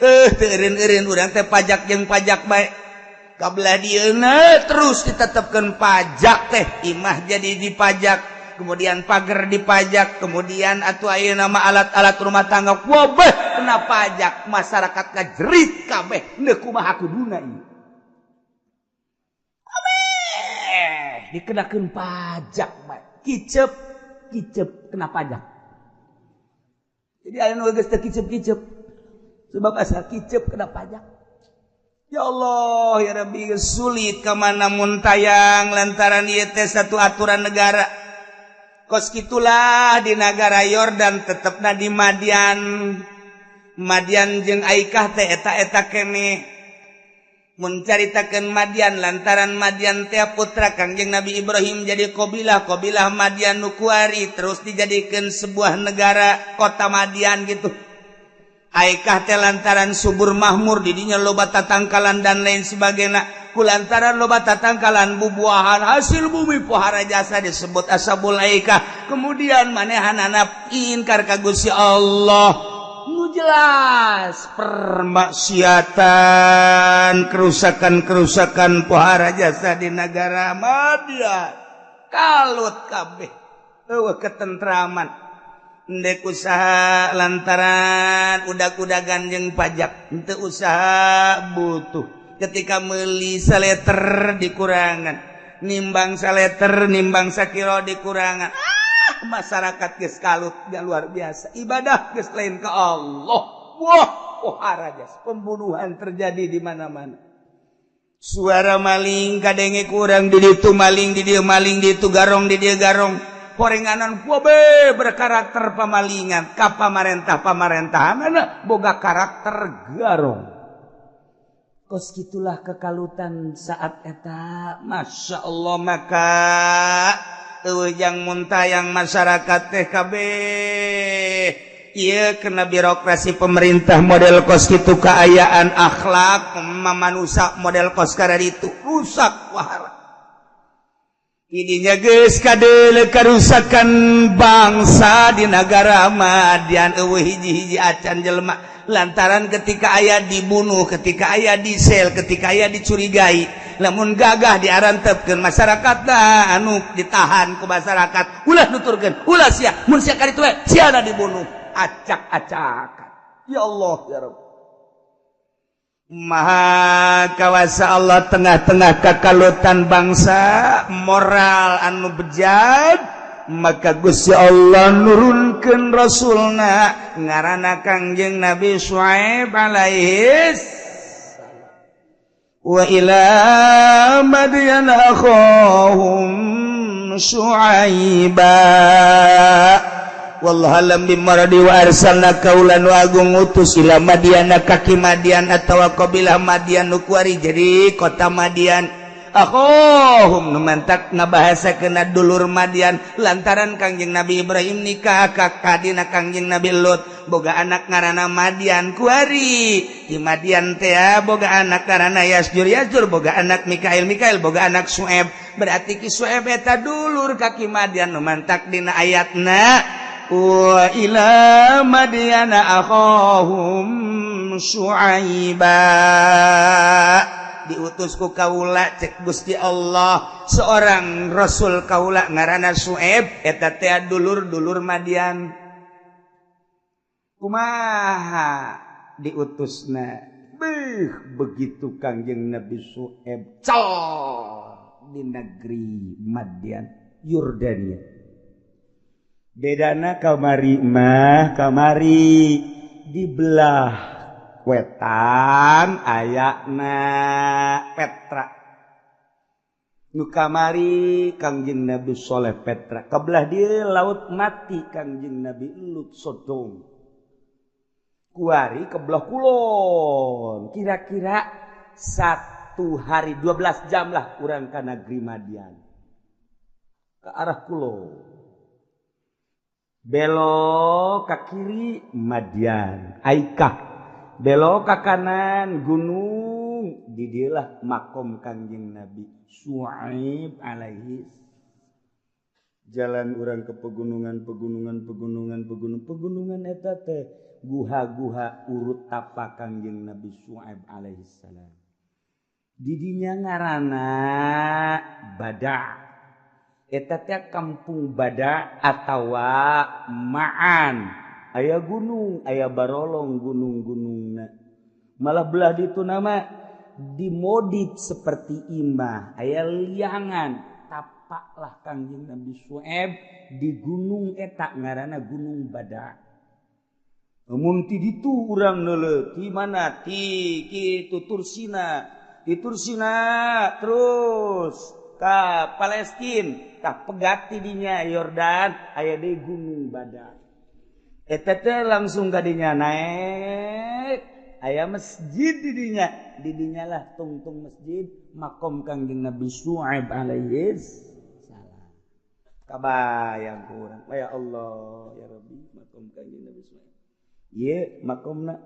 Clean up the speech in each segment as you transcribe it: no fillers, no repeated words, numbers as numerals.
Teu eureun-eureun urang teh pajak jeung pajak bae. Kabelah dieuna terus ditetepkeun pajak teh, imah jadi dipajak, kemudian pagar dipajak, kemudian atuh ayeuna mah alat-alat rumah tangga wabeh kena pajak, masyarakat ngajerit kabeh, ndeu kumaha kuduna ieu. Kabeh dikenakeun pajak bae. Kicep kicep kena pajak. Jadi aya nu geus teu kicep-kicep. Sebab asal kicep kena pajak. Ya Allah ya Rabbi, sulit ka mana mun tayang lantaran ieu teh satu aturan negara. Kos kitulah di negara Yordan tetepna di Madian. Madian jeung Aikah teh eta-eta keneh. Mun caritakeun Madian lantaran Madian teh putra Kangjeng Nabi Ibrahim jadi qabilah, qabilah Madian nu kuari terus dijadikeun sebuah negara kota Madian gitu. Aikah teh lantaran subur mahmur didinya loba tatangkalan dan lain sebagainya. Kulantaran loba tatangkalan bubuahan hasil bumi pohara jasa disebut ashabul aikah. Kemudian manehanana inkar ka Gusti Allah. Nu jelas permaksiatan, kerusakan-kerusakan pohara jasa di negara Madian. Kalut kabeh. Eueuh ketentraman. Ndek usaha lantaran udag-udagan jeung pajak, henteu usaha butuh. Ketika meuli saleter dikurangan, nimbang saleter, nimbang sakilo dikurangan. Masyarakat geus kalut luar biasa. Ibadah geus lain ke Allah. Wah, pohara jasa. Pembunuhan terjadi di mana-mana. Suara maling kadenge kurang di ditu maling, di dieu maling, di ditu garong, di dieu garong. Porenganan kuabe berkarakter pamalingan ka pamarentah pamarentahan boga karakter garong. Kos gitulah kekalutan saat eta. Masya Allah, maka eueuh jang muntayang masyarakat teh kabeh ieu kena birokrasi pemerintah model kos kitu, kaayaan akhlak manusia model kos kararitu rusak wahara. Idinya geus kadeuleu karusakan bangsa di negara Madian eueuh hiji-hiji acan jelema lantaran ketika aya dibunuh, ketika aya disel, ketika aya dicurigai, lamun gagah diarantepkeun masyarakatna anu ditahan ku masyarakat, ulah nuturkeun, ulah sia, mun sia kaditu we siana dibunuh, acak-acakan. Ya Allah ya Rabb. Maha kawasa Allah tengah-tengah kakalutan bangsa moral anu bejat, maka Gusti Allah nurunkeun rasulna ngaranna Kangjeng Nabi Syuaib alaihi wa ila Madyan akhahum Syuaiba. Wallahu alam bimaradi wa arsalna kaulan wa agung utus ila Madiana kaki Madian atawa qabilah Madian nu kuari jadi kota Madian akhahum nu mantak ngabahasakeun dulur Madian lantaran Kangjeng Nabi Ibrahim nikah ka kadina Kangjeng Nabi Lut boga anak ngaranna Madian kuari di Madian teh boga anak ngaranna Yasjur, Yasjur boga anak Mikail, Mikail boga anak Su'aib, berarti ki Su'aib eta dulur kaki Madian nu mantak dina ayatna wa ila Madyana akhahum Syuaiba. Diutus ku kaula cek Gusti Allah seorang rasul kaula ngaranna Syuaib eta teh dulur-dulur Madian. Kumaha diutusna? Beuh, begitu Kangjeng Nabi Syuaib cal di negeri Madian Yordania. Bedana kamari mah kamari dibelah wetan ayana Petra. Nu kamari Kangjeng Nabi Soleh Petra, kebelah dia laut mati Kangjeng Nabi Lut Sodom. Kuari kebelah kulon, kira-kira 1 hari 12 jam lah urang ka negeri Madian. Ke arah kulon. Belok ke kiri Madian, Aikah. Belok ke kanan gunung, didilah makom Kangjeng Nabi Syuaib alaihi. Jalan urang ke pegunungan, pegunungan, pegunungan, pegunungan, pegunungan eta teh Guha-guha urut tapak Kangjeng Nabi Syuaib alaihissalam. Didinya ngaranna Bada. Eta teh kampung Bada atawa Ma'an. Aya gunung, aya barolong gunung-gunungna. Malah belah ditu nama dimodif seperti imah, aya liangan. Tapaklah Kangjeng Nabi Syuaib di gunung eta ngaranna Gunung Bada. Mun ti ditu urang neuleuh ti mana ti kitu Tursina, di Tursina terus ka Palestina, ka pegat ti dinya Yordan aya deui Gunung Bada. Eta teh langsung ka dinya naek aya masjid di dinya, di dinya lah tungtung masjid makom Kangjeng Nabi Syuaib alaihi salam. Kabayang ku urang, ya Allah ya Rabbi makom Kangjeng Nabi Syuaib. Ieu makomna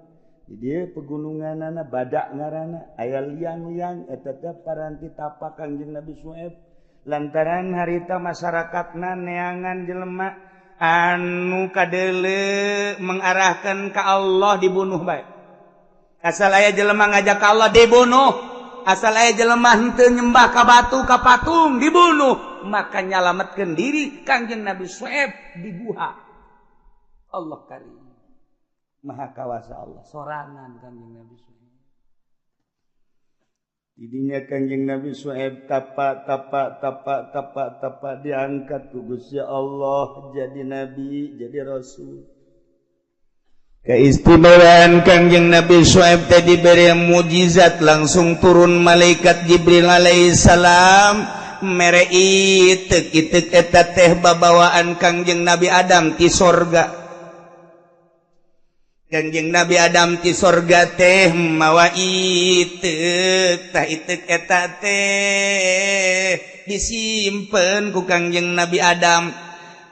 di dieu pegununganana Badak ngaranna aya liang-liang eta teh paranti tapak Kangjeng Nabi Syuaib lantaran harita masyarakatna neangan jelema anu kadeuleu mengarahkan ka Allah dibunuh bae. Asal aya jelema ngajak ka Allah dibunuh, asal aya jelema henteu nyembah ka batu ka patung dibunuh, maka nyalametkeun diri Kangjeng Nabi Syuaib di guha. Allah karim. Maha kawasa Allah sorangan Kangjeng Nabi Syuaib. Didinya Kangjeng Nabi Syuaib tapak tapak tapak tapak tapak diangkat ku Gusti Allah jadi nabi, jadi rasul. Keistimewaan Kangjeng Nabi Syuaib teh diberi mujizat langsung turun malaikat Jibril alaihissalam mere iteuk iteuk eta teh babawaan Kangjeng Nabi Adam ti sorga. Kangjeng Nabi Adam ti sorga teh mawa iteuk tah iteuk eta teh disimpen ku Kangjeng Nabi Adam.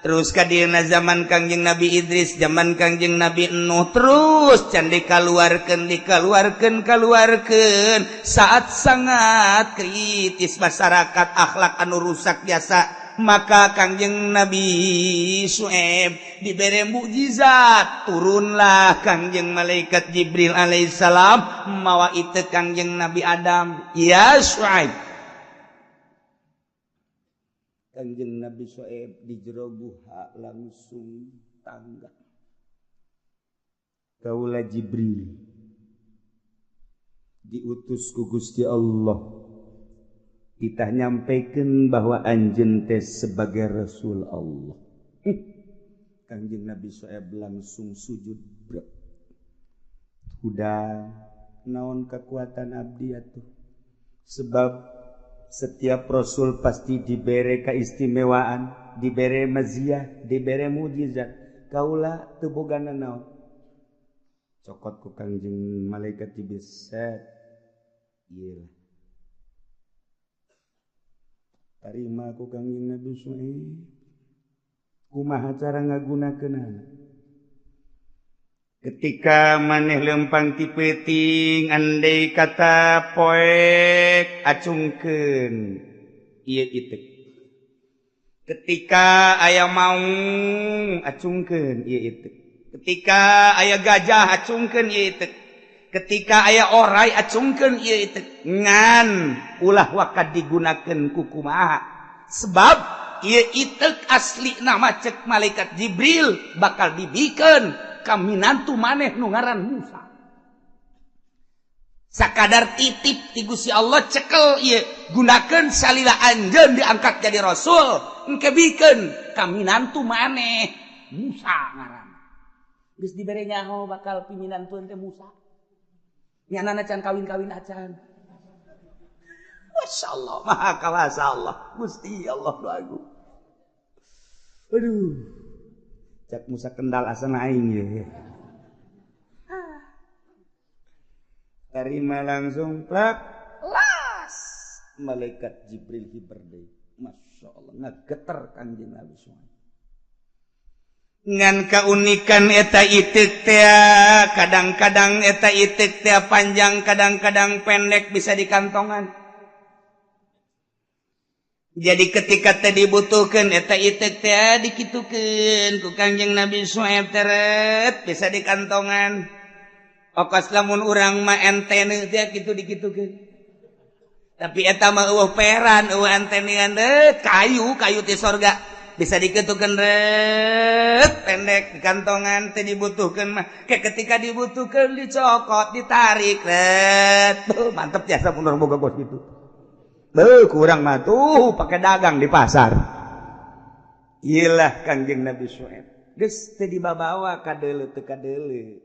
Terus kadieuna zaman Kangjeng Nabi Idris, zaman Kangjeng Nabi Nuh, terus can dikaluarkeun dikaluarkeun kaluarkeun saat sangat kritis masyarakat akhlak anu rusak biasa. Maka Kangjeng Nabi Syuaib diberi mukjizat, turunlah Kangjeng malaikat Jibril alaihissalam mawa itu Kangjeng Nabi Adam, ya Syuaib. Kangjeng Nabi Syuaib di jero guha langsung tangga. Kaula Jibril diutus ku Gusti Allah. Kita nyampaikan bahwa anjeun teh sebagai Rasul Allah. Kangjeng Nabi Syuaib langsung sujud brek. Udah naon kekuatan abdi atuh. Sebab setiap rasul pasti diberi keistimewaan, diberi maziah, diberi mujizat. Kaula teu boga naon. Cokot ku Kangjeng malaikat Jibril set. Ieu tarima ku Kangjeng Nabi Syuaib. Kumaha cara ngagunakeunana? Ketika maneh lempang ti peuting andai kata poek acungkeun ieu iteuk. Ketika aya maung acungkeun ieu iteuk. Ketika aya gajah acungkeun ieu iteuk. Ketika aya orai acungkeun ieu iteuk. Ngan ulah wakat digunakeun ku kumaha. Sebab ieu iteuk asli nama cek malaikat Jibril bakal dibikeun ka minantu maneh nu ngaran Musa. Sakadar titip ti Gusti Allah cekel ieu gunakeun salila anjeun diangkat jadi rasul engke bikeun ka minantu maneh Musa ngaran. Geus dibere nyaho bakal piminantueun teh Musa. Nyanana can kawin-kawin acan. Masya Allah, maha kawasa Allah. Gusti Allah nu agung. Aduh. Cak Musa Kendal asana aing ye. Terima langsung plak las. Malaikat Jibril hiber deui. Masya Allah, ngageter Kangjeng Nabi Syuaib. Ngan keunikan eta iteuk teh kadang-kadang eta iteuk teh panjang, kadang-kadang pendek, bisa dikantongan. Jadi ketika tadi dibutuhkan eta itek teh dikitukeun ku Kangjeng Nabi Syuaib teret bisa dikantongan. Okos lamun urang mah antena teh kitu dikitukeun. Tapi eta mah eueuh peran, eueuh antenean kayu, kayu ti sorga bisa dikitukeun ret pendek di kantongan teh dibutuhkeun mah. Ke ketika dibutuhkeun dicokot, ditarik ret. Mantep jasa mun urang boga kos kitu. Beuh, kurang mah tuh pakai dagang di pasar. Iyalah Kangjeng Nabi Syuaib. Geus teu dibabawa kadeuleu teu kadeuleu.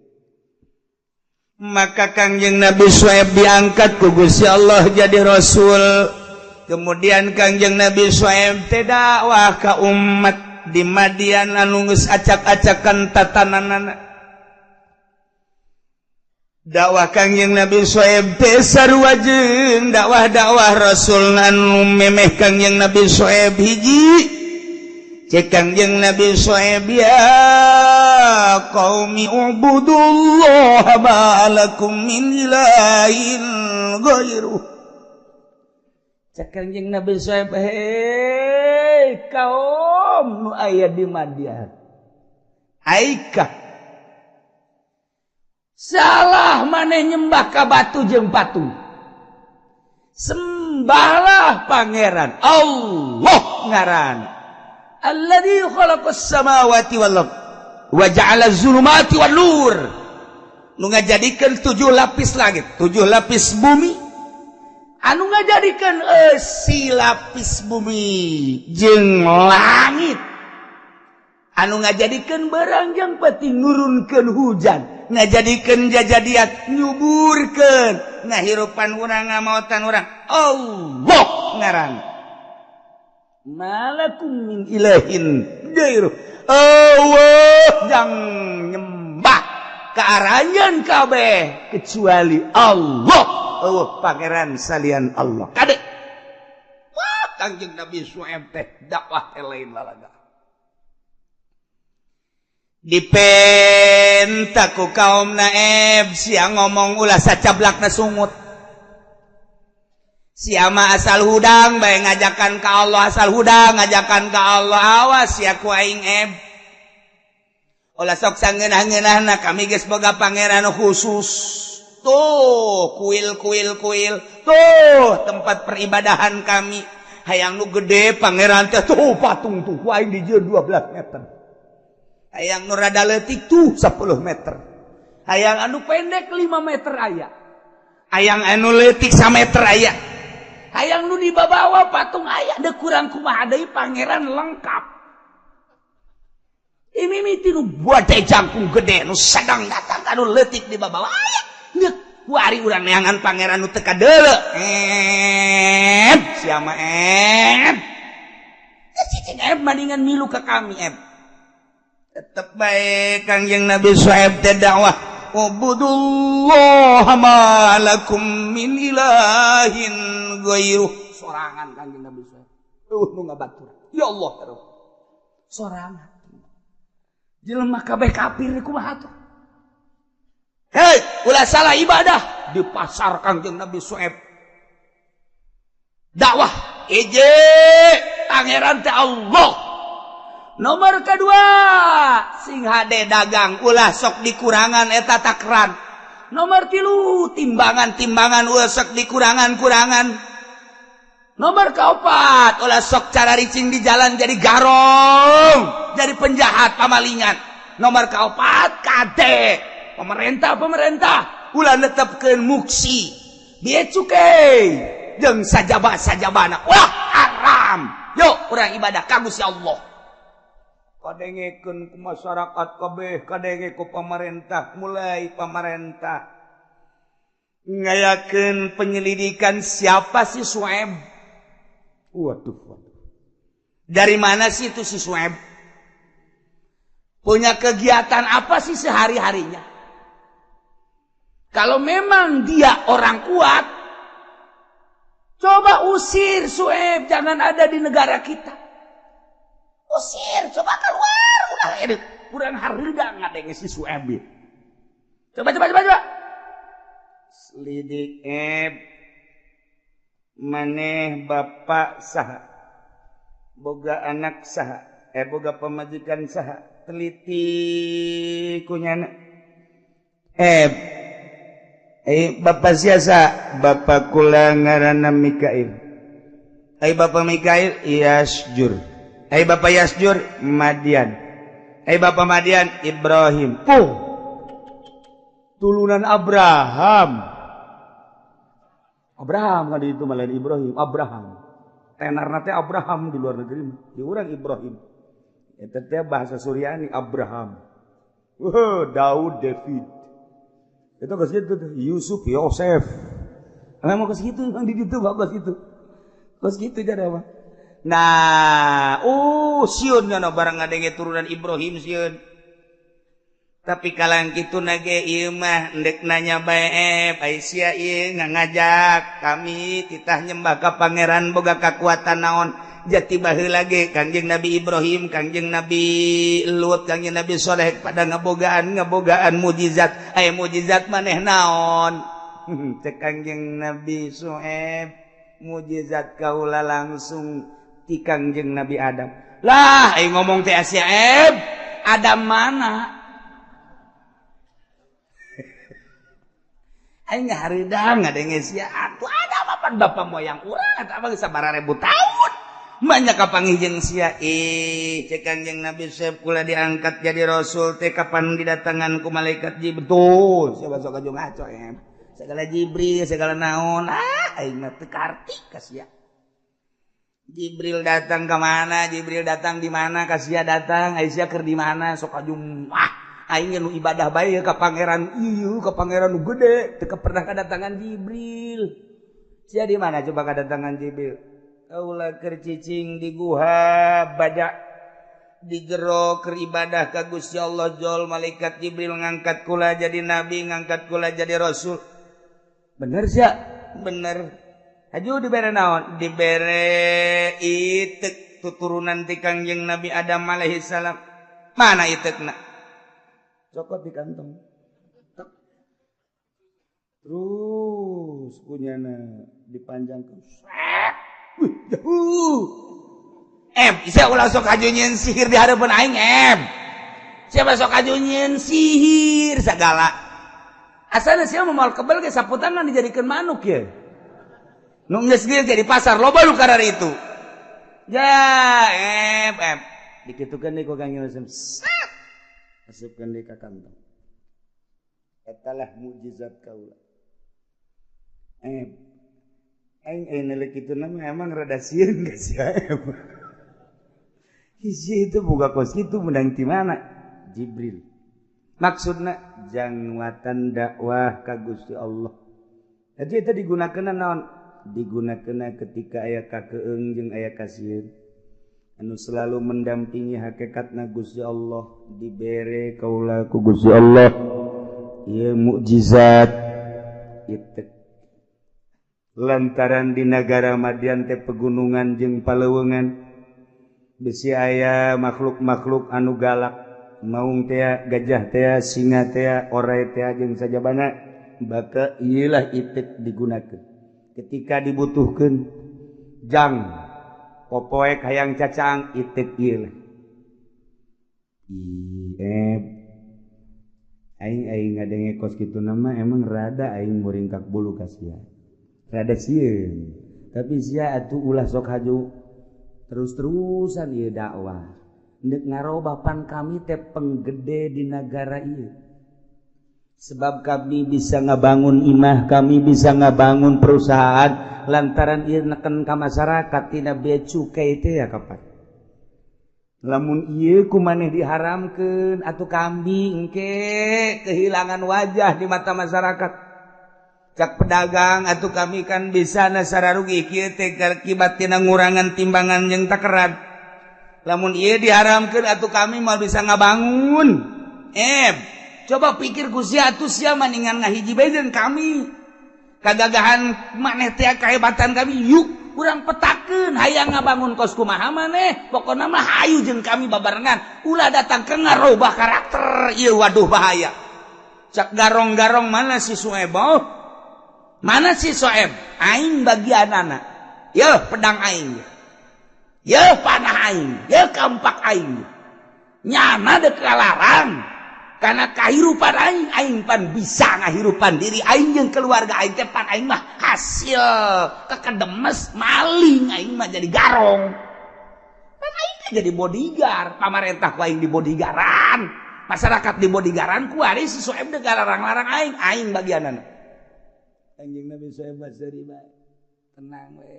Maka Kangjeng Nabi Syuaib diangkat ku Gusti Allah jadi rasul. Kemudian Kangjeng Nabi Syuaib teh dakwah ka umat di Madian anu geus acak-acakan tatananana. Dakwah Kangjeng Nabi Syuaib teh sarua jeung dakwah-dakwah rasul anu memeh Kangjeng Nabi Syuaib hiji. Cek Kangjeng Nabi Syuaib, ya qaumi ubudullaha ma lakum min ilahin ghairuh. Cek Kangjeng Nabi Syuaib, hei kaum nu aya di Madian, aikah salah maneh nyembah ka batu jeung patung? Sembahlah pangeran Allah ngaran, alladzi khalaqas samawati wal ard wa ja'ala zulumati wan nur, nu ngajadikeun 7 lapis langit, 7 lapis bumi, anu ngajadikeun eusi lapis bumi jeung langit, anu ngajadikeun beurang jeung peuting, nurunkeun hujan, ngajadikeun jajadiat, nyuburkeun ngahirupan urang, ngamaotan urang, Allah ngaran. Malakum min ilahin ghairuh. Allah jang nyembah ka aranjeun kabeh kecuali Allah. Allah pangeran salian Allah. Kade. Wah, Kangjeng Nabi Syuaib teh dakwah teh lain lalaga. Dipenta ku kaum naeb siang ngomong ulah sacablakna sungut. Siama asal hudang bae ngajakan ka Allah, asal hudang ngajakan ka Allah, awas sia ku aing eb. Ulah sok sangeunah-ngeunahna, kami geus boga pangeran khusus. Tuh kuil-kuil kuil, tuh tempat peribadahan kami. Hayang nu gede pangeran teh tuh patung tuh ku aing dijieun 12 meter. Hayang nu rada leutik tuh 10 meter. Hayang anu pendek 5 meter aya. Hayang anu leutik 1 meter aya. Hayang nu dibabawa patung aya, deuk kurang kumaha deui pangeran lengkap. Ini mimiti nu bade jangkung gede nu sedang datang anu leutik dibabawa aya. Deuk kuari urang neangan pangeran nu teu kadeuleu. Sia mah eb. Cicing eb mandingan milu ka kami eb. Tetep bae Kangjeng Nabi Syuaib teh dakwah, ubudullaha ma lakum min ilahin ghairuh. Sorangan Kangjeng Nabi Syuaib. Nu ngabatur. Ya Allah ya Rabb. Sorangan. Jelema kabeh kafir kumaha tuh? Hei, ulah salah ibadah di pasar Kangjeng Nabi Syuaib. Dakwah eje pangeran teh Allah. Nomor kedua, sing hade dagang ulah sok dikurangan eta takran. Nomor tilu, timbangan-timbangan ulah sok dikurangan-kurangan. Nomor keempat, ulah sok cara ricing di jalan jadi garong, jadi penjahat pamalingan. Nomor keempat, kade pemerintah-pemerintah ulah netepkeun muksi, bea cukai jeung sajaba-sajabana. Wah, haram. Yuk urang ibadah ka Gusti Allah. Kadengekeun ku masyarakat kabeh, kadenge ku pemerintah, mulai pemerintah ngayakeun penyelidikan siapa si Syuaib. Waduh, waduh. Dari mana sih itu si Syuaib? Punya kegiatan apa sih sehari-harinya? Kalau memang dia orang kuat, coba usir Syuaib, jangan ada di negara kita. Usir, coba keluar, udah ini kurang harga ngadenge si Syuaib. Coba coba coba coba. Selidik eb maneh bapak saha? Boga anak saha, boga pamajikan saha, teliti kunyana. Bapak siasa, bapak kula ngaranna Mikail. Bapak Mikail Yasjur. Bapak Yasjur Madian. Bapak Madian Ibrahim. Tulunan Abraham. Abraham kan itu malah Ibrahim, Abraham. Tenarna teh Abraham di luar negeri, di urang Ibrahim. Eta teh bahasa Suryani Abraham. Daud, David. Itu geus kitu tuh, Yusuf, Yosef. Emang geus kitu, bang di ditu bagus kitu. Geus kitu jadi apa? Nah, sieun nya barang ngadenge turunan Ibrahim sieun. Tapi kalang kitu nage ieu mah endek nanya bae ai sia ieu ngajak kami titah nyembah ka pangeran boga kakuatan naon jati baheula ge Kangjeng Nabi Ibrahim, Kangjeng Nabi Lut, Kangjeng Nabi Soleh pada ngabogaan mujizat. Aya mujizat maneh naon? Cek Kangjeng Nabi Su'aib, mujizat kaula langsung ti Kangjeng Nabi Adam. Lah ai ngomong teh sia Adam mana? Aing hareudang ngadenge sia atuh ada apa bapak moyang urang eta mah geus sabaraha ribu tahun. Banyak kapanggih jeung sia. Cek Kangjeng Nabi Syuaib kula diangkat jadi rasul teh kapan didatangan ku malaikat Jibril. Betul, sia sok aju ngaco em. Segala Jibril, segala naon. Aing mah teu karti ka sia. Jibril datang ka mana? Jibril datang di mana? Ka sia datang, ai sia keur di mana? Sok aju aing nu ibadah bae ka pangeran ieu, ka pangeran nu gede, teu pernah kedatangan Jibril. Sia di mana coba kedatangan Jibril? Kaula keur cicing di guha badak di jero keur ibadah ka Gusti Allah jol malaikat Jibril ngangkat kula jadi nabi, ngangkat kula jadi rasul. Bener sia? Bener. Haju dibere naon? Dibere itek tuturunan ti Kangjeng Nabi Adam alaihi salam. Mana itekna? Cokot di kantong. Terus kunyana dipanjangkan. Wih, jauh. Sia ulah sok aju nyieun sihir di hareupeun aing, Siapa sok aju nyieun sihir segala. Asana sia moal kebel ge saputangan dijadikeun manuk ye. Nu geus geus jadi pasar loba nu karar itu. Ya, Dikitukeun deui ku Kangjeng Rasul. Masukkan di kantong. Etalah mukjizat kaula. Aing neuleuh kitu nama emang rada sieun ka sia. Hiji itu boga kos kitu menang ti mana? Jibril. Maksudna jangwatan dakwah ka Gusti Allah. Jadi eta digunakeun naon? Digunakeun ketika aya kakeung jeung aya kasieun. Anu selalu mendampingi hakikatna Gusti Allah dibere kaula ku Gusti Allah ieu mukjizat ieu lantaran di nagara Madian teh pegunungan jeung palewengan bisi aya makhluk-makhluk anu galak maung teh gajah teh singa teh orai teh jeung sajabana baka ieu lah ieu digunakeun ketika dibutuhkeun jang popoek hayang cacang itik ieu. Aing aing ngadenge kos kitu nama emang rada aing muringkak bulu ka sia. Rada sieun. Tapi sia atuh ulah sok haju terus-terusan ieu dakwah. Ndek ngarobah pan kami teh penggede di nagara ieu. Sebab kami bisa ngabangun imah, kami bisa ngabangun perusahaan lantaran ieu neken ka masyarakat tina bea cukai teh ya kapan. Lamun ieu ku maneh diharamkeun atuh kami engke kehilangan wajah di mata masyarakat. Cak pedagang atuh kami kan bisa nasara rugi kieu teh akibat tina ngurangan timbangan jeung takeran. Lamun ieu diharamkeun atuh kami moal bisa ngabangun. Coba pikir ku sia atuh sia maningan ngahiji bae jeung kami. Kagagahan maneh teh kahebatan kami yuk urang petakeun hayang ngabangun kos kumaha maneh pokona mah hayu jeung kami babarengan ulah datang ke ngarobah karakter ieu waduh bahaya. Cak garong-garong mana si Su'aib? Oh, mana si Su'aib? Aing bagianana. Yeuh pedang aing. Ye panah aing, ye kampak aing. Nyana dek kalarang karena kahirupan aing, aing pan bisa ngahirupan diri aing jeung keluarga aing teh pan aing mah hasil kekedemes maling aing mah jadi garong. Pan aing teh jadi bodyguard, pamarentah ku aing di bodyguardan. Masyarakat di bodyguardan ku ari si Sueb dek larang-larang aing, aing bagianana. Kanjeng Nabi Sueb baseri bae. Tenang we.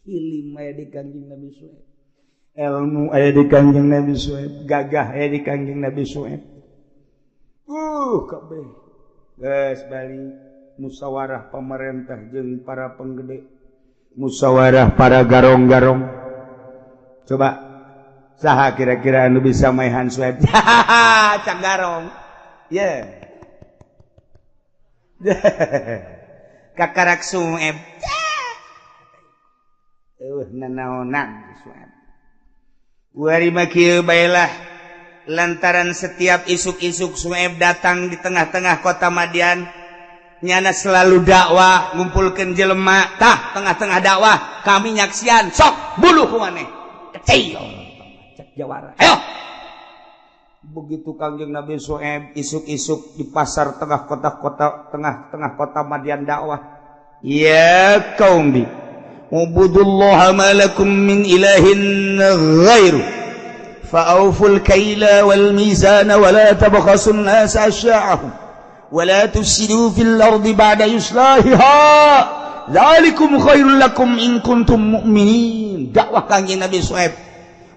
Hilim aya di Kanjeng Nabi Sueb. Ilmu aya di Kanjeng Nabi Sueb, gagah aya di Kanjeng Nabi Sueb. Kabeh. Geus balik musyawarah pemerintah jeung para penggede. Musyawarah para garong-garong. Coba saha kira-kira anu bisa maehan Sueb? Cak garong. Ye. Kakarak Sueb. Eueuh nanaonan Sueb. Wari mah kieu baelah lantaran setiap isuk-isuk Sueb datang di tengah-tengah kota Madian nyana selalu dakwah ngumpulkeun jelema tah tengah-tengah dakwah kami nyaksian sok buluh ku maneh kecil cek jawara ayo. Begitu Kangjeng Nabi Sueb isuk-isuk di pasar tengah kota-kota tengah-tengah kota Madian dakwah, ya qaumi ubudullaha ma lakum min ilahin ghairu fa'awful kaila wal mizana wa la tabkhasun nas asya'ahum wa la tufsidu fil ardi ba'da islahiha dzalikum khairul lakum in kuntum mu'minin. Dakwah Kangjeng Nabi Sueb,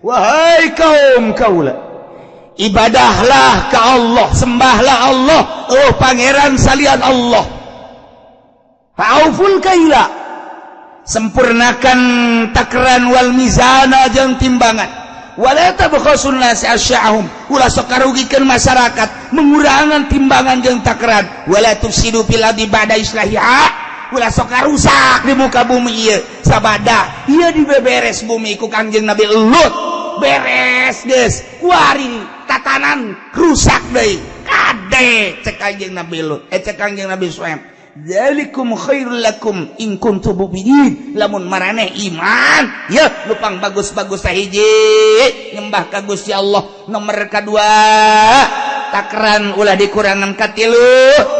wahai kaum kaula, ibadahlah ke Allah, sembahlah Allah, oh pangeran salian Allah. Fa'awful kaila, sempurnakan takaran, wal mizana jeung timbangan, wala tabkhasun nas asya'ahum, ulah sok karugikeun masyarakat mengurangan timbangan jeung takaran, wala tufsidu fil ardi ba'da islahiha, ulah sok karusak di muka bumi ieu sabada ieu dibeberes bumi ku Kangjeng Nabi Lut, beres geus kuari tatanan rusak deui kade cek Kangjeng Nabi Lut, cek Kangjeng Nabi Sueb, dzalikum khairul lakum in kuntum mu'minin. Lamun maraneh iman ya lupang bagus-bagus sahiji nyembah ka Gusti Allah, nomor kadua takaran ulah dikurangan, katilu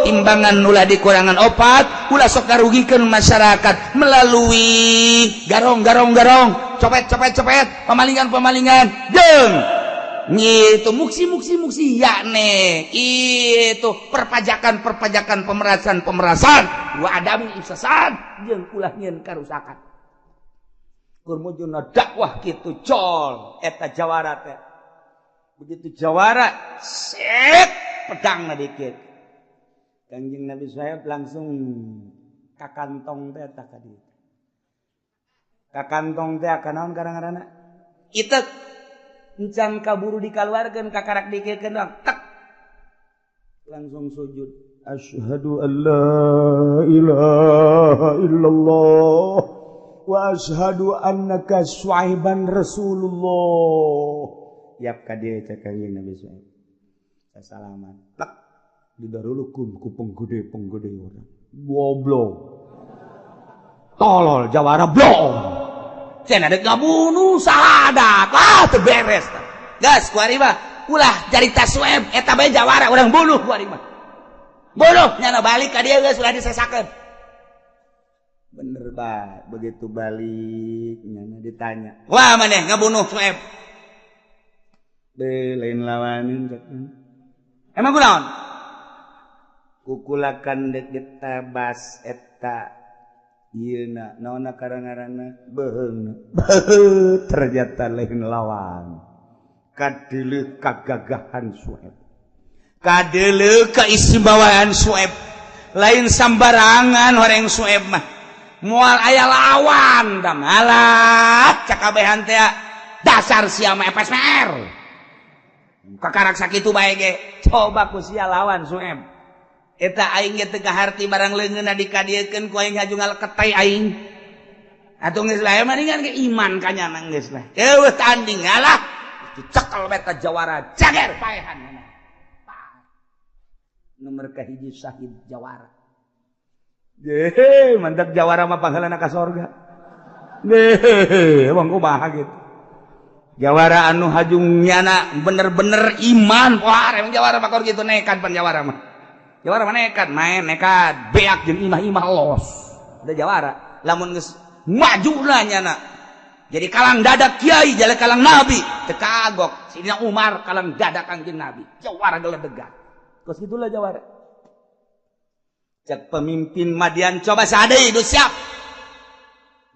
timbangan ulah dikurangan, opat ulah sok karugikeun masyarakat melalui garong-garong garong, copet-copet copet, pemalingan-pemalingan jeung itu muksi-muksi-muksi yakne itu perpajakan-perpajakan, pemerasan-pemerasan, wa adami ifsad jeung ulah nyieun karusakan. Kurmujuna dakwah kitu col eta jawara teh. Begitu jawara set pedangna dikit, Kangjeng Nabi Suhaib langsung ka kantong teh eta ka dieu. Ka kantong teh kanaon kadang-kadang itek encan kaburu dikaluarkeun kakarak dikirkeun doang tek langsung sujud, asyhadu an la ilaha illallah wa asyhadu annaka Syuaiban Rasulullah. Yap ka dieu cek Kangjeng Nabi Syuaib sasalaman plek didarulukeun ku penggede-penggede urang goblok tolol jawara blong cenah dek ngabunuh sahadat ah teu beres geus kuari mah ulah carita Sueb eta bae jawara urang bunuh kuari mah bunuh nyana balik ka dieu geus ulah disesakeun. Bener bae begitu balik nyana ditanya, wah maneh ngabunuh Sueb de lain lawanin cek emang kunaon kukulakan dek ditabas eta ieu na naonna karangaranna beuheungna beuh ternyata lain lawan kadeuleuh kagagahan Sueb, kadeuleuh keistimewaan Sueb, lain sambarangan horeng Sueb mah moal aya lawan da malah cakabehan teh dasar sia mah FSPR kakarak sakitu bae ge coba ku sia lawan Sueb eta aing ge teu kaharti barang leungeunna dikadiekeun ku aing haju ngaleketai aing atuh geus lah mendingan ge iman ka nyana geus lah eueuh tanding ngalah dicekel beta jawara jager paehan nomor kahiji syahid jawara. Ye, mantap jawara mah pangheulana ka sorga. Deh, emang kumaha gitu. Jawara anu hajung nyana bener-bener iman. Wah, emang jawara mah gitu nekat pan jawara mah. Jawara mah nekat, main nekat, beak jeung imah-imah los. Udah jawara, lamun geus maju lah nyana. Jadi kalang dadak kiai, jadi kalang nabi, teu kagok. Sidina Umar kalang dadak Kangjeng Nabi. Jawara geledegan. Kos gitulah jawara. Cek pemimpin Madian coba sade itu siap.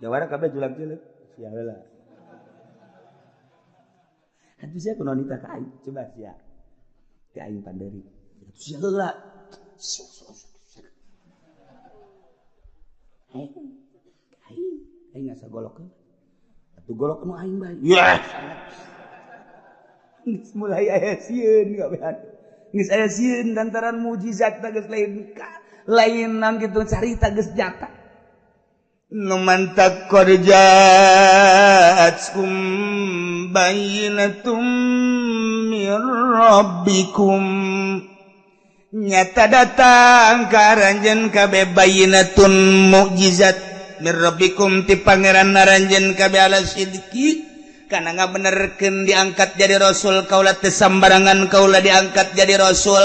Jawara kabeh julang-julang. Siap lah. Atuh sia kunaon nita ka aing? Coba sia. Ka aing panderi. Atuh sia heula. Aing, aing asa golok. Atuh golok nu aing bae. Yes. Geus mulai aya sieun kabehan. Geus aya sieun lantaran mukjizat geus lain lain nang kitu carita geus nyata. Nu mantak qad ja'atkum bayyinatum min rabbikum, nyata datang ka aranjeun kabeh bayyinatun mukjizat min rabbikum ti pangeran aranjeun kabeh ala sidqi kana ngabenerkeun diangkat jadi rasul kaula teu sambarangan kaula diangkat jadi rasul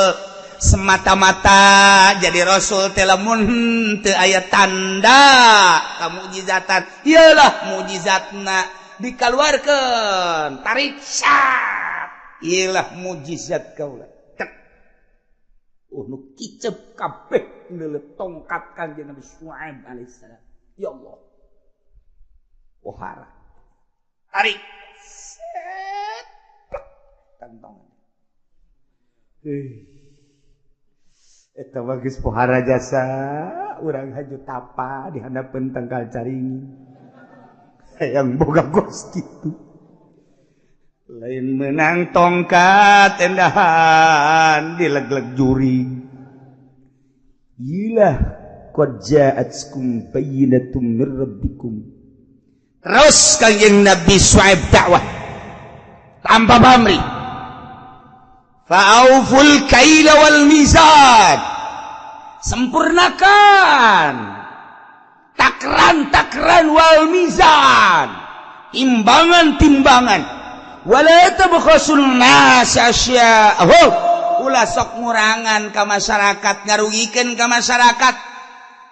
semata-mata jadi rasul teh lamun teu aya tanda kamukjizatan ieulah mukjizatna dikaluarkeun tarik sat ieulah mukjizat kaula tek nu kicep kabeh neuleuh tongkat Kangjeng Nabi Syuaib alaihissalam. Ya Allah, pohara tarik set plek kantongan. Eta mah geus pohara jasa urang haju tapa di handapeun tangkal caringin hayang boga gos kitu lain menang tongkat endahan dilegleg juring. Gila qad ja'atkum bayyinatum mir rabbikum. Terus Kangjeng Nabi Syuaib dakwah tanpa pamrih. Fa'auful kaila wal mizan, sempurnakan takran-takran wal mizan, timbangan-timbangan. Wala tabkhasul nas asya'ahum, ulah sok ngurangan ka masyarakat, ngarugikeun ka masyarakat.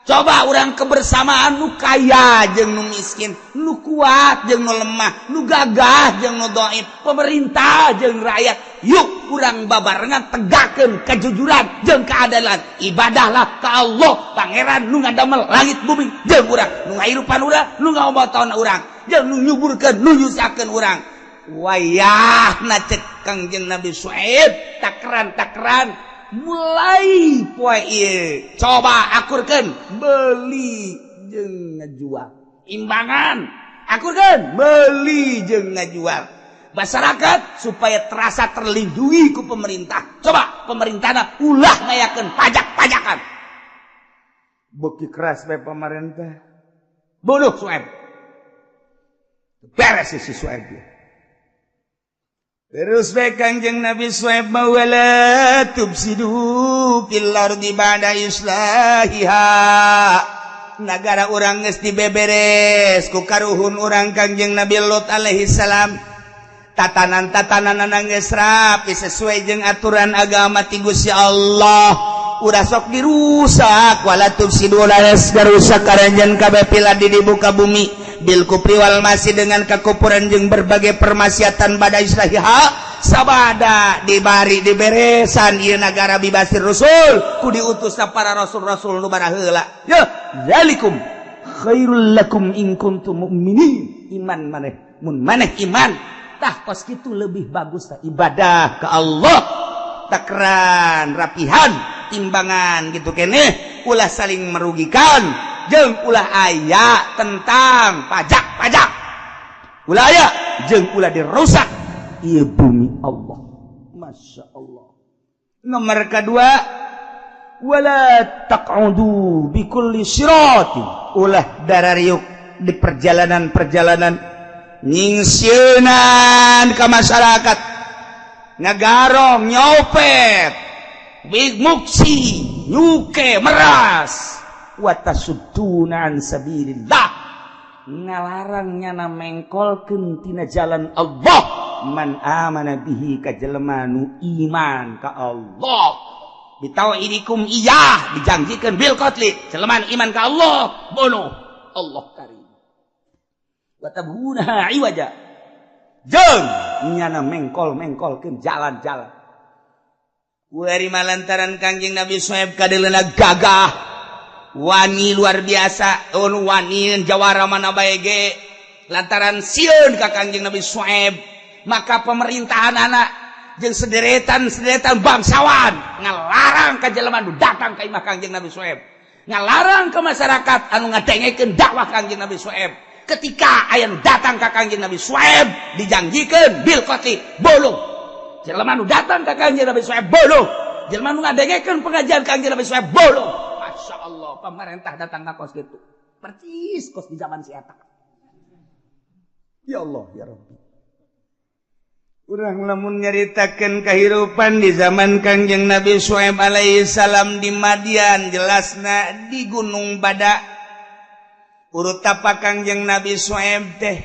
Coba urang kebersamaan nu kaya jeung nu miskin, nu kuat jeung nu lemah, nu gagah jeung nu dhaif, pemerintah jeung rakyat. Yuk urang babarengan tegakkeun kejujuran jeung keadilan. Ibadahlah ka Allah, pangeran nu ngadamel langit bumi jeung urang, nu ngahirupan urang, nu ngaobotan urang, jeung nu nyuburkeun, nu nyusakeun urang. Wayahna cek Kangjeng Nabi Syuaib takran-takran mulai poe ieu coba akurkeun beli jeung ngajual, imbangan akurkeun beli jeung ngajual masyarakat supaya terasa terlindungi ku pemerintah. Coba pemerintahna ulah ngayakeun pajak-pajakan, beuki keras bae pemerintah, bunuh Syuaib, beres si Syuaib. Terus bae Kangjeng Nabi Syuaib wala tubsidu fil ardi ba'da islahiha. Nagara urang geus dibeberes ku karuhun urang Kangjeng Nabi Lut alaihi salam. Tatanan-tatanan geus rapi sesuai jeung aturan agama ti Gusti Allah. Ulah sok dirusak wala tubsidu la garusak karanjeun kabeh fil ardi di buka bumi bil kufri wal masih dengan kekufuran jeung berbagai permaksiatan bada islahiha sabada dibari diberesan ieu nagara bibasir rasul ku diutus para rasul-rasul nu baraheula. Ya zalikum khairul lakum in kuntum mu'minin. Iman maneh mun maneh iman tah kos kitu lebih bagus tah ibadah ka Allah, takran rapihan timbangan gitu keneh, ulah saling merugikan jeung ulah aya tentang pajak-pajak, ulah aya jeung ulah dirusak ieu bumi Allah. Masya Allah. Nomor kedua, wala taq'udu bikulli siratin, ulah darariuk di perjalanan-perjalanan nyingsieunan ka masyarakat, ngagarong nyopet big muksi nyuke meras, wa tasudduna an sabilillah, Ngalarang nyana mengkolkeun tina jalan Allah man amana bihi ka jelema nu iman ka Allah bitauhidikum iyah dijanjikeun bil qatli jelema nu iman ka Allah bunuh Allah karim wa tabhunaha iwaja jeung nyana mengkol-mengkolkeun jalan-jalan kuari malantaran Kangjeng Nabi Suhaib kadeuleuna gagah wani luar biasa anu wani jawara mana bae ge lantaran sieun ka Kangjeng Nabi Suhaib maka pemerintahan anak jeung sederetan-sederetan bangsawan ngalarang ka jelema nu datang ka imah Kangjeng Nabi Suhaib ngalarang ke masyarakat anu ngadengekeun dakwah Kangjeng Nabi Suhaib ketika aya nu datang ka Kangjeng Nabi Suhaib dijanjikeun bil qatli bunuh jelema nu datang ka Kangjeng Nabi Suhaib bunuh jelema nu ngadengekeun pengajian Kangjeng Nabi Suhaib bunuh. Masya Allah, pemerintah datang ke kos gitu. Percis kos di zaman si eta. Ya Allah, ya Rabbi. Urang lamun nyaritakeun kehidupan di zaman Kangjeng Nabi Suhaib alaihi salam di Madian, jelasna di Gunung Bada. Urut tapak Kangjeng Nabi Suhaib teh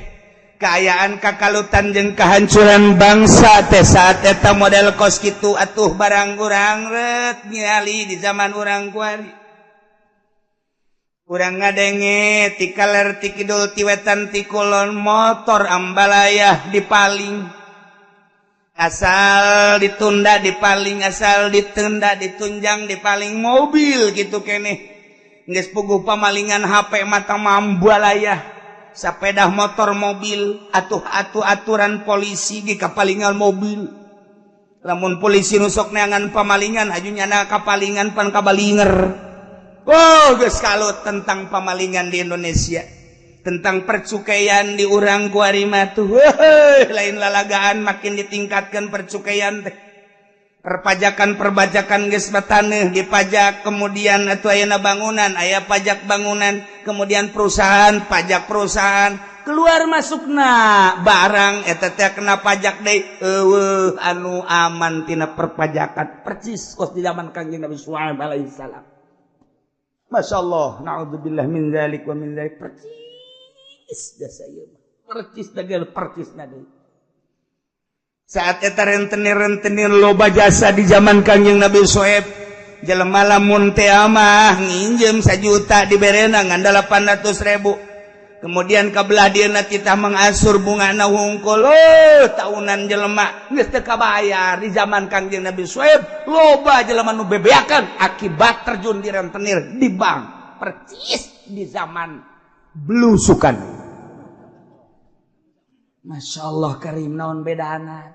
kaayaan kakalutan jeung kehancuran bangsa teh saat eta model kos kitu atuh barang urang ret ningali di zaman urang kuari. Urang ngadenge ti kaler ti kidul ti wetan ti kulon motor ambalayah dipaling asal ditunda dipaling asal ditunda ditunjang dipaling mobil gitu keneh geus puguh pamalingan HP mata mambalayah sepeda motor mobil atuh atuh aturan polisi ge kapalingan mobil lamun polisi nu sok neangan pamalingan aju nyana kapalingan pan kabalinger. Oh, geus kalut tentang pamalingan di Indonesia, tentang percukaian di urang kuari mah tuh lain lalagaan makin ditingkatkan percukaian teh. Perpajakan perbajakan geus bataneuh dipajak, kemudian atuh ayeuna bangunan aya pajak bangunan, kemudian perusahaan pajak perusahaan, keluar masukna barang eta teh kena pajak deui eueuh anu aman tina perpajakan percis kos di zaman Kangjeng Nabi Suhaib alaihi salam. Masya Allah, na'udzubillah min dzalik wa min dzalik. Percis jasa ieu mah. Percis dagel percis na deui. Saat eta rentenir-rentenir loba jasa di zaman Kangjeng Nabi Suhaib, jelema lamun teh mah nginjem 1 juta diberena ngan 800.000. Kemudian kabelah dieuna titah mengasur bungana hungkul. Oh, taunan jelema geus teu kabayar di zaman Kangjeng Nabi Suhaib loba jelema nu bebeakan akibat terjun di rentenir di bank. Percis di zaman belusukan. Masya Allah karim naon bedana.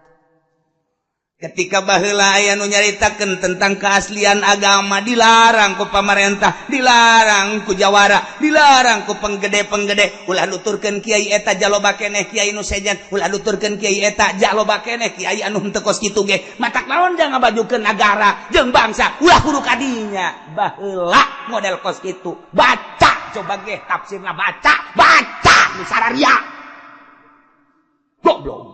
Ketika baheula aya nu nyaritakeun tentang keaslian agama dilarang ku pamarentah, dilarang ku jawara, dilarang ku penggede-penggede, ulah nuturkeun kiai eta jaloba keneh kiai nu sejen, ulah nuturkeun kiai eta jaloba keneh kiai anu henteu kos kitu ge. Matak naon jang ngabajukeun nagara jeung bangsa, ulah kudu kadinya. Baheula model kos kitu. Baca coba ge tafsirna baca, baca nu sararia. Goblok.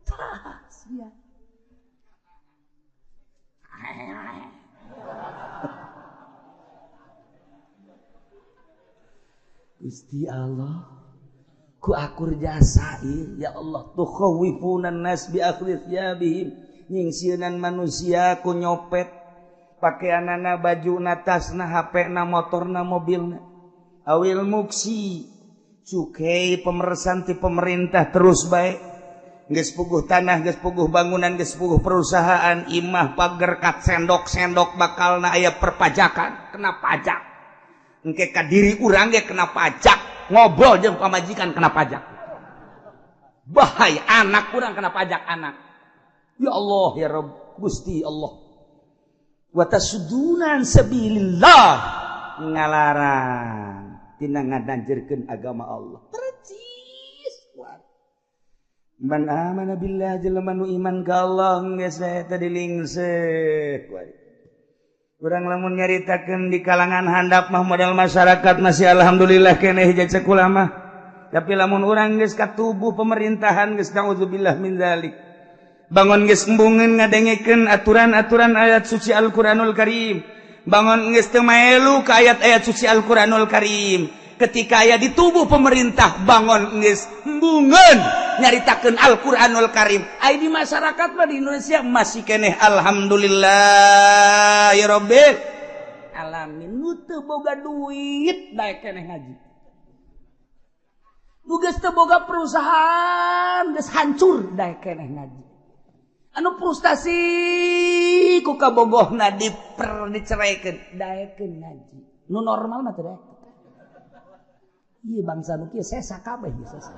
Tah sia. Gusti Allah ku akur jasa ya Allah tukhawwifunan nas bi akhli thiyabihim nyingsieunan manusia ku nyopet pakaianana bajuna tasna HP-na motorna mobilna awil muksi cukai pemeresan ti pemerintah terus bae geus puguh tanah geus puguh bangunan geus puguh perusahaan imah pager kat sendok-sendok bakalna aya perpajakan kena pajak engke ka diri urang ge kena pajak ngobrol jeung pamajikan kena pajak bahaya anak urang kena pajak anak ya Allah ya Rabb Gusti Allah wa tasudunan sabilillah ngalarang tina ngadanjerkeun agama Allah percis kuat. Man amana billah jelema nu iman ka Allah geus eta dilingsek. Urang lamun nyaritakeun di kalangan handap mah modal masyarakat masih alhamdulillah keneh hiji cek ulama. Tapi lamun urang geus ka tubuh pemerintahan geus naudzubillah min zalik. Bangun geus embungeun ngadengekeun aturan-aturan ayat suci Al-Qur'anul Karim. Bangun geus teu maelu ka ayat-ayat suci Al-Qur'anul Karim. Ketika aya di tubuh pemerintah bangun geus embungeun nyaritakeun Al-Qur'anul Karim. Aya di masyarakat mah di Indonesia masih keneh alhamdulillah ya rabbil alamin. Nu teu boga duit daek keneh ngaji. Nu geus teu boga perusahaan, geus hancur, daek keneh ngaji. Anu frustasi ku kabogohna diper diceraikeun, daekeun ngaji. Nu normal mah teu daek. Ieu bangsa nu kieu sesa kabeh ieu, sesa.